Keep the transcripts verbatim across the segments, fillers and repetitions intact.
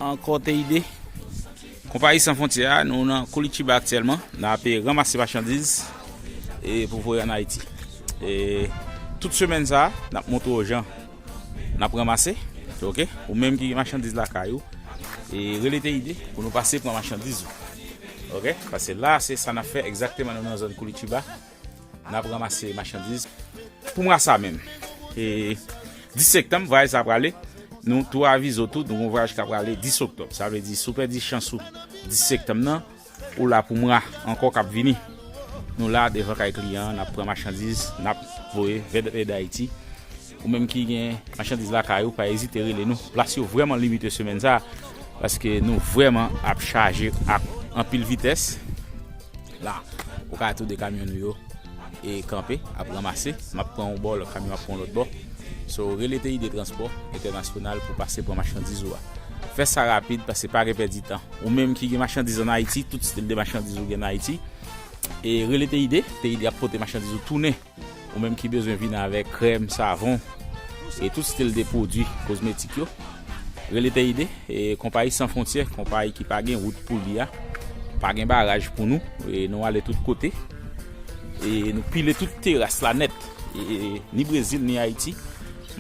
Ankò T I D. Konpayi San Fwontyè a, nou nan Curitiba aktyèlman. N ap ranmase machandiz e pou voye an Ayiti. E tout semèn sa a, n ap montre w jan n ap ranmase. Ok? Ou menm ki gen machandiz lakay ou, e rele T I D pou nou pase pran machandiz ou. Ok? Paske la, se sa n ap fè egzakteman, nou nan zòn Curitiba. N ap ranmase machandiz pou mwa sa menm. E dis septanm, vwayaj sa prale. Nou tou avize w tou, nou gon vwayaj k ap prale dis oktòb. Sa vle di, si w pèdi chans ou dis septanm nan, ou la pou mwa ankò k ap vini. Nou la devan kay kliyan an, n ap pran machandiz, n ap voye vè peyi Dayiti. Ou menm ki gen machandiz lakay ou, pa ezite rele nou. Plas yo vrèman limite semèn sa a, paske nou vrèman ap chaje ak anpil vitès. La, ou ka wè tou de kamyon nou yo e kanpe, ap ranmase. M ap pran yon bò, lòt kamyon ap pran lòt bò. So, rele T I D Transpò Entènasyonal pou pase pran machandiz ou a. Fè sa rapid, paske pa gen pèdi tan. Ou menm ki gen machandiz ann Ayiti, tout stil de machandiz ou gen ann Ayiti, e rele T I D, T I D ap pote machandiz ou tounen. Ou menm ki bezwen vin avèk krèm, savon, e tout stil de pwodui kozmetik yo, rele T I D, e konpayi San Fwontyè, konpayi ki pa gen wout pou li a, pa gen baraj pou nou, e nou ale tout kote, e nou pile tout teras la nèt, e ni Brezil, ni Ayiti.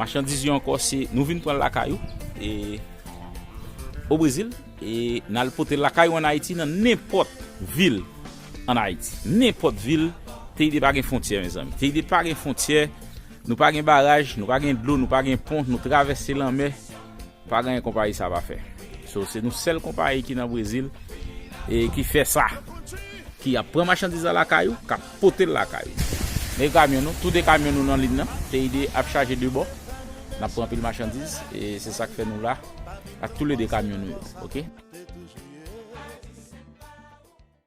Machandiz yo ankò, se nou vin pran l lakay ou, e o Brezil, e n al pote l lakay ou ann Ayiti, nan nenpòt vil ann Ayiti. Nenpòt vil, T I D pa gen fwontyè, mezanmi. T I D pa gen fwontyè, nou pa gen baraj, nou pa gen dlo, nou pa gen pon, nou travèse lanmè. Pa gen anyen konpayi sa pa fè. So, se nou sèl konpayi ki nan Brezil e ki fè sa. Ki ap pran machandiz la lakay ou, k ap pote l lakay ou. Men kamyon nou, tou de kamyon nou nan liy nan. T I D ap chaje de bò. N ap pran pil machandiz, e se sa k fè nou la, ak tou le de kamyon nou yo, ok?